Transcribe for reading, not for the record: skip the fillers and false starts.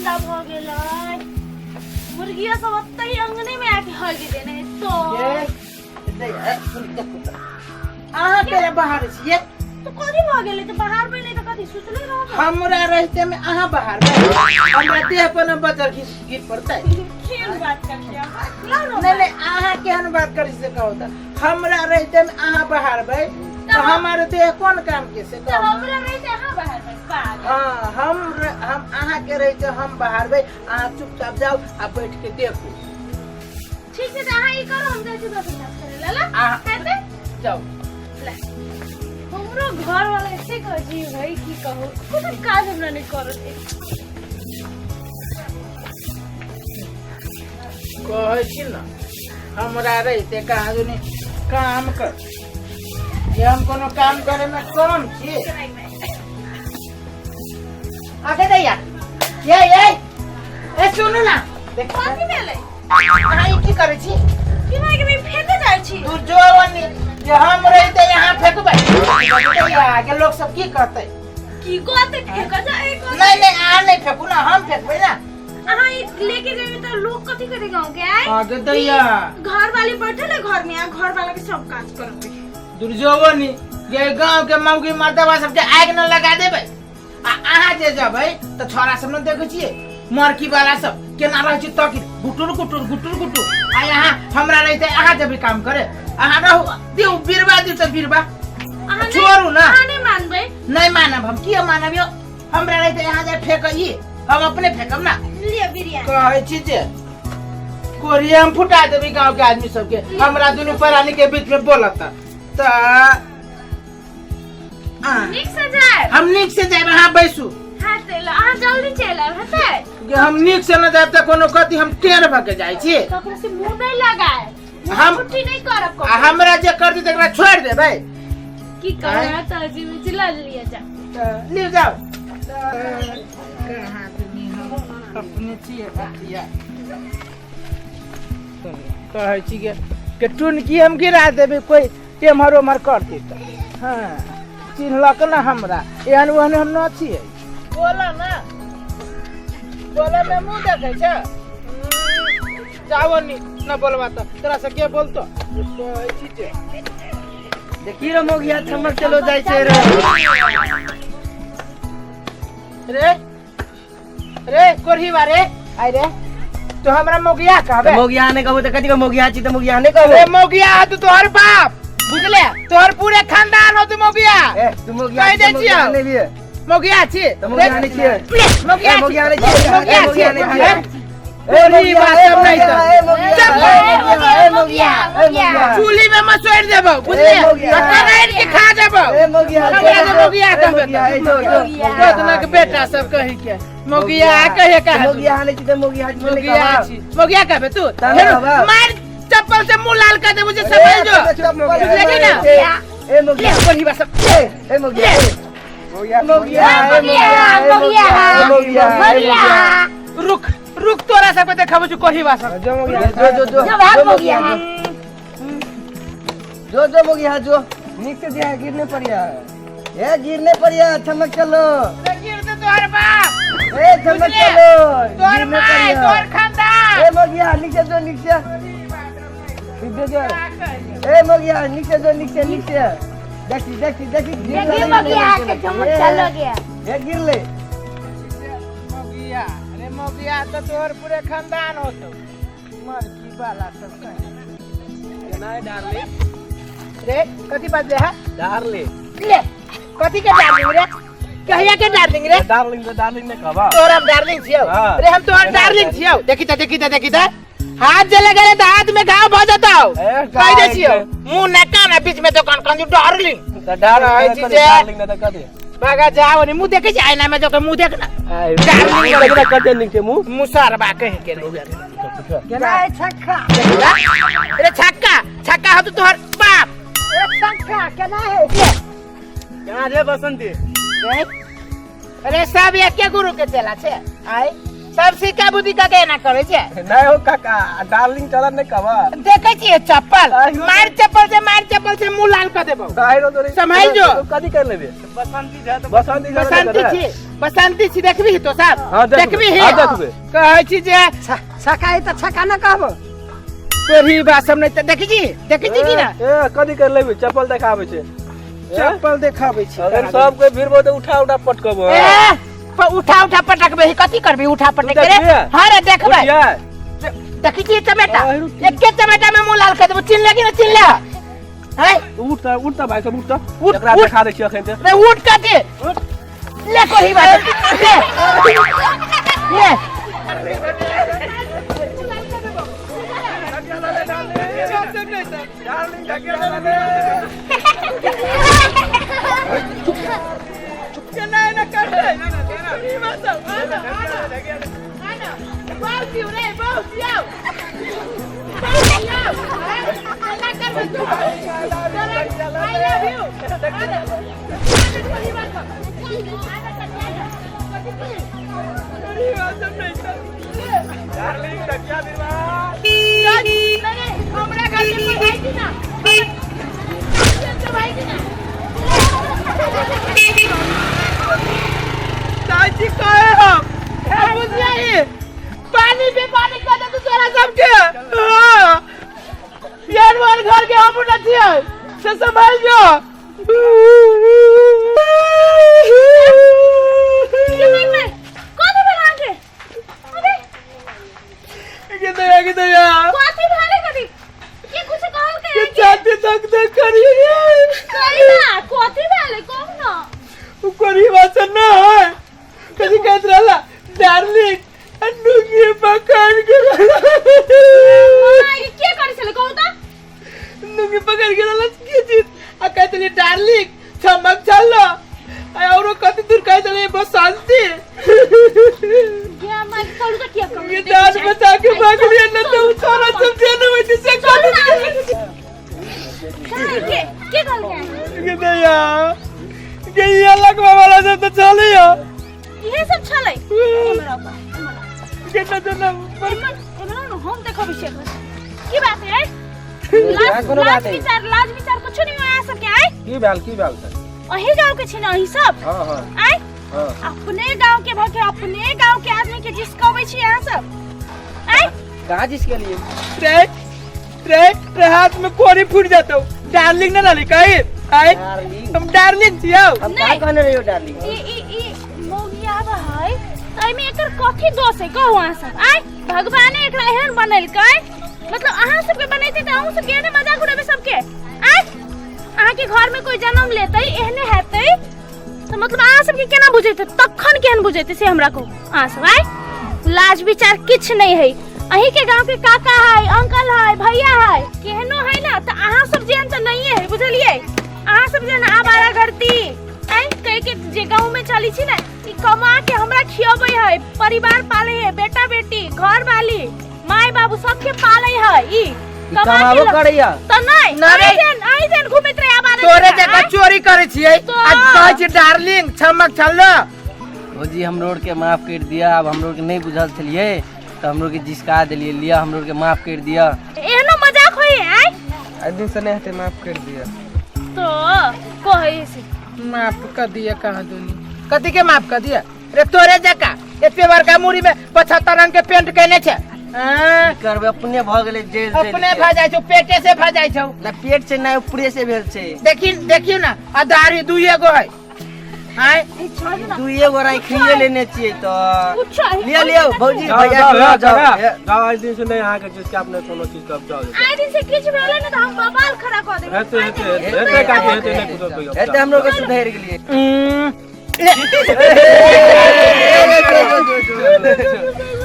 गंदा भऽ गेलै। मुर्गिया सब ओतहि अंगने में आके हगि देने तो। ये, दैया, सुन, देखू तऽ। अहाँ केला बाहर छियै? तो कथी भऽ गेलै? तऽ बाहर पहिले तऽ कथी सुतले रहब? हमरा रहते में अहाँ बाहर, हमरा देह पर न बजर गिर पड़तै। केहन बात कर छियै? लाउ ने। नहीं नहीं, अहाँ केहन बात करी से कहू तऽ। हमरा रहते में अहाँ बाहर बै तऽ हमार देह कोन काम के से तऽ कहू। हमरा रहते अहाँ बाहर बै पागल। हाँ, हम अहाँ के रहते हम बाहर बै, अहाँ चुपचाप जाउ आ बैठ के देखू। ठीक छै, तऽ अहाँ ई करू, हम जाइ छी दोसर काज करै लए। ला, हेतै? जाउ। ला। हमरो घर वाला एतेक अजीब है, की कहू, कोनो काज हमरा नहि करऽ दे। कहै छी ने, हमरा रहिते कहाँ दुनी काम कर जे हम कोनो काम करे में कम छी। आगे दैया, ये ये ए, सुनू ना, देख। कथी भेलै? अहाँ ई की करै छी? की भऽ गेलै? फेंके जाइ छी। तू जो ओनी जे हम रहिते यहाँ फेंकबै दैया, आगे लोग सब की कहतै? की कहतै? फेंक जाइ। नहीं नहीं, अहाँ नहीं फेंकू ना, हम फेंकबै ना। अहाँ ई लेके जेबै तऽ लोग कथी कहतै गाँव के? आय आगे दैया, घर वाली बैठल है घर में आ घर वाला के सब काज करबै। दुर्जोवनी ये गांव के मौगी मर्दवा सबके आगि न लगा देबै। आ अहाँ जे जेबै तऽ छोरा सब न देखै छियै, मरकी वाला सब केना रहै छै, तकी गुटुर गुटुर गुटुर गुटुर। आ यहाँ हमरा रहिते अहाँ जेबै काम करे? अहाँ रहू, दिउ बिरबा, दिउ तऽ बिरबा। अहाँ नहि- छोड़ू ना। अहाँ नहि मानबै? नहीं मानब हम। किया मानब यौ? हमरा रहिते यहाँ जाय फेक, ई हम अपने फेकब ना। लिअ बिरियानी। कहै छी जे कोरिया हम फुटा देबै गांव के आदमी सबके, हमरा दुनू प्राणी के बीच में बोलत तऽ नीक से जायब। हम नीक से जायब, अहाँ बैसू। हाँ, चलि, अहाँ जल्दी चलि आयब, हेतै? कि हम नीक से न जायब तऽ कोनो कथी हम टेढ़ भऽ के जाइ छी? ककरो से मुंह नहि लगायब, हम- छुट्टी नहि करब आ ककरो। हमरा जे कर दी तकरा छोड़ि देबै? की कहै तऽ अजीब चिल्ला लिअ, जा। तऽ लिउ, जाउ। तऽ कहाँ दुनी हम अपने छियै अथिया। कहै छी के टुनकी हम गिरा देबै, कोई एम्हर ओम्हर कर देतै। हाँ, चिन्हलक ना हमरा, एहन ओहन हम न छियै। बोला ना, बोला में मुँह देखै छै? जाओ नी न बोलबा तऽ तोरा से के बोलतो? कहै छी जे देखी रे मोगिया, थमक चलो जाइ छै रे। रे रे कोरही बारे आइ रे, तू हमरा मोगिया कहबे? मोगिया नहि कहबो तऽ कथी के मोगिया छी? तऽ मोगिया नहि कहबो? रे मोगिया तू, तोहर बाप बुझले, तोहर पूरे खानदान हो तू मोगिया। ए, तू मोगिया कहि छी दै तऽ मोगिया छियौ। नहि भी मोगिया छी। तऽ मोगिया नहि छियै। मोगिया ए, मोगिया नहि छियै। मोगिया ए, मोगिया छी। नहि छियै। ए, तोरी मोगिया, बात ए, सब नहीं मोगिया, तऽ। ए, मोगिया, चल। ए, मोगिया, ए, मोगिया, ए, मोगिया। चूल्ही में मसोड़ देबो, बुझले? ए, मोगिया। ककराइर के खा देबो। ए, मोगिया, हमरा जे जो, मोगिया ए, कहबे मोगिया, ए, जो, जो, तो दुना के बेटा सब कही के मोगिया कहे का? मोगिया नहि छी तऽ मोगिया छी, नहि मोगिया कहब। छी, मोगिया कहबे तू? तब फेर कहब। मार चप्पल से मुंह लाल कर देबो जे समझ जो। बुझले कि ना? ए मोगिया, ले कोही बस। ए मोगिया, ए मोगिया, मोगिया, ए मोगिया, ए मोगिया, ए मोगिया, ए मोगिया। रुक रुक, तोरा सबके देखाबो छु कोही बस। जो मोगिया, जो जो जो जो भाग जो मोगिया। जो जो मोगिया जो, नीक से दिया, गिरने पड़िया, ए गिरने पड़िया, थमक चलो। गिर दे तोहर बाप। ए थमक बुझले? चलो, तोहर गिरने माय, पड़िया। तोहर खानदान। ए मोगिया, नीचे जो, नीचे सीधे जो। ए मोगिया, नीचे जो, नीचे नीचे, देखी देखी देखी, गिर देखी मोगिया के झमक चलो गया। ए गिर ले। मोगिया, अरे मोगिया तो तोहर पूरे खानदान होतो, मरकी वाला सब कहे। केना है डार्लिंग? रे कथी बात है? डार्लिंग। ले, कथी के डार्लिंग रे? कहिया के डार्लिंग रे? डार्लिंग तो डार्लिंग ने कहबा। तोहर हम डार्लिंग छियौ? हाँ। रे हम तोहर डार्लिंग छियौ? देखी त, देखी त, देखी त, हाथ जे लगे त हाथ में घाव भ जतौ। ए, कहि दै गाय छियौ के। मुंह न कान बीच में दुकान कंजू डार्लिंग। तऽ डार्लिंग कहै छी ने जे- डार्लिंग ने तऽ कथी? बागा जाओ नी, मुंह देखे छी आईना में जाके? मुंह देख ना। डार्लिंग ने कते नीक छै मुंह। मुसरबा कहि के रे। केना है छक्का? अरे छक्का छक्का हो तो तोहर बाप। ए छक्का केना है? केना रे बसंती? रे, अरे सब एके गुरु के चेला छे। आय सब सिक्का बुद्धि का के एना करै छै। नहीं हो काका, डार्लिंग चला नहीं कहबा। देखै छियै चप्पल, मार चप्पल से, मार चप्पल से मुंह लाल कर देबौ। सम्हाल जो। कथी कर लेबे? बसंती छै तऽ बसंती बसंती छी, बसंती छी, देखबी तो साहब? हां, देखबी। हां, देखबे। कहै छी जे छकाई तऽ छका न कहबो। तोरी बात सब नहीं तऽ देखै छी, देखै छी की ना? ए कथी कर लेबे? चप्पल देखाबै छै, चप्पल देखाबै छी। अगर सब कोई भीड़ त उठा उठा पटकबो। ए उठा उठा पटकबे, कथी करबी उठा पटक रे? हां रे देखबै। देखै छी टमाटा, एके टमाटा में मुंह लाल कर देबो। चिन्ह ले कि ना चिन्ह ले? हैं उठ त, उठ त भाई सब, उठ त, एकरा देखा दै छी अखन ते। रे उठ कथी ले कोही बात ले ले। केना एना करतै? हमरा घर के पढ़ाई थी ना, चाची कहे हम बुझलिए पानी पे पानी कर दे तोरा सबके। हां यार वाल घर के हम न छियै से संभाल जो। कथी भेल अहाँके? अरे के दया, के दया, कथी भेलै? कथी के कुछ कहल के? चाची तक तक करिए। कही ना, कथी भेलै, कहू ना। कोरी भाषा ना है, कभी कहत रहला डार्लिंग नुंगी पकड़ के रहला। मामा, ई के करै छलै, कहू त? नुंगी पकड़ के रहला की चीज आ कहत रही डार्लिंग चमक चल आ औरो कति दूर कहत रही बसंती। गे माय, चलू त, किया कहू? ये जान बचा के भाग लिया न तो सारा सब जान होई से चलू ना। के कहल के? के दया के ये लगवा वाला सब तो चलियो। इहे सब छलै? एम्हर आउ, एम्हर आउ। केना जना एम्हर आउ ने, हम देखबै छी एकरा। की बात है? लाज कोनो लाज बात है? विचार, लाज विचार कुछो नहीं अहाँ सबके आय? की भेल, की भेल सर? अही गांव के छी ने अही सब? हां हां। आय? हां। अपने गांव के भके अपने गांव के आदमी के जिसकबै छी अहाँ सब आय? कहाँ जिसके लिए? रे रे रे, हाथ में कोरी फूट जातो। डार्लिंग ना लाली कही आय? डार्लिंग। हम डार्लिंग छियौ। हम नहीं। का कहने रहियो डार्लिंग? ई ई ई मौगियाब है त एहिमे एकर कथी दोष है, कहू अहाँ सब आय? भगवाने एकरा एहन बनेलकै, मतलब अहाँ सबके बनेतै तऽ अहूँ सबके एहने मजाक उड़ेबै सबके आय? अहाँके घर में कोई जन्म लेतै एहने हेतै तऽ मतलब अहाँ सबके केना बुझेतै तखन, केहन बुझेतै से हमरा कहू अहाँ सब आय? लाज विचार किछु नहीं है। अहीं के गांव के काका है, अंकल है, भैया है, केहनो है ना तऽ अहाँ सब जेहन तऽ नहीं है, बुझलियै? अहाँ सब जेहन आवारा गर्दी आय कह के जे गांव में चली छी ना, ई कमा के हमरा खियबै है, परिवार पाले है, बेटा बेटी, घर वाली, माय बाबू सबके पाले है ई। ई कमा के कमाबो करैया। तऽ नहीं ना रे। अहीं जेहन, अहीं जेहन घुमैत रहे आवारा तोरे जकाँ, जकाँ आँय? चोरी करै छियै तो- आ कहै छी डार्लिंग छमक छल्लो। भौजी, हमरो के माफ कर दिया। अब हमरो के नहीं बुझल छलिए तो हमरो के जिसका देलिए। लिया, हमरो के माफ कर दिया। एहनो मजाक होय आय? दिन से नहीं हते, माफ कर दिया। तो कहै से माफ कर दिया कहाँ दुनी, कथी के माफ कर दिया रे? तोरे जकाँ एते बड़का मुड़ी में 75 रंग के पेंट केने छै। हाँ, की करबै, अपने भऽ गेलै जेल। अपने भऽ जाइ छौ, पेटे से भऽ जाइ छौ। ना पेट से ना, ऊपरे से भेल छै। देखी, देखियौ ना, आ दाढ़ी दुइए गो है आय। ई छोड़ ना। दुइए गो राखिए लेने छियै तऽ। कुछो है। लिअ लिअ भौजी। जाओ भैया जाओ के जाओ लऽ जाओ। जाओ, आज दिन से नहीं यहाँ के चीज के अपने कोनो चीज का जाओ। आइ दिन से किछु भेलै ने तऽ हम बवाल खड़ा कऽ देबै। हेते हेते हेते काकी, हेते नहीं कुछो कहियो। हेते, हमरो के सुधरि गेलियै। उम्म, ए, जो, जो, जो, जो।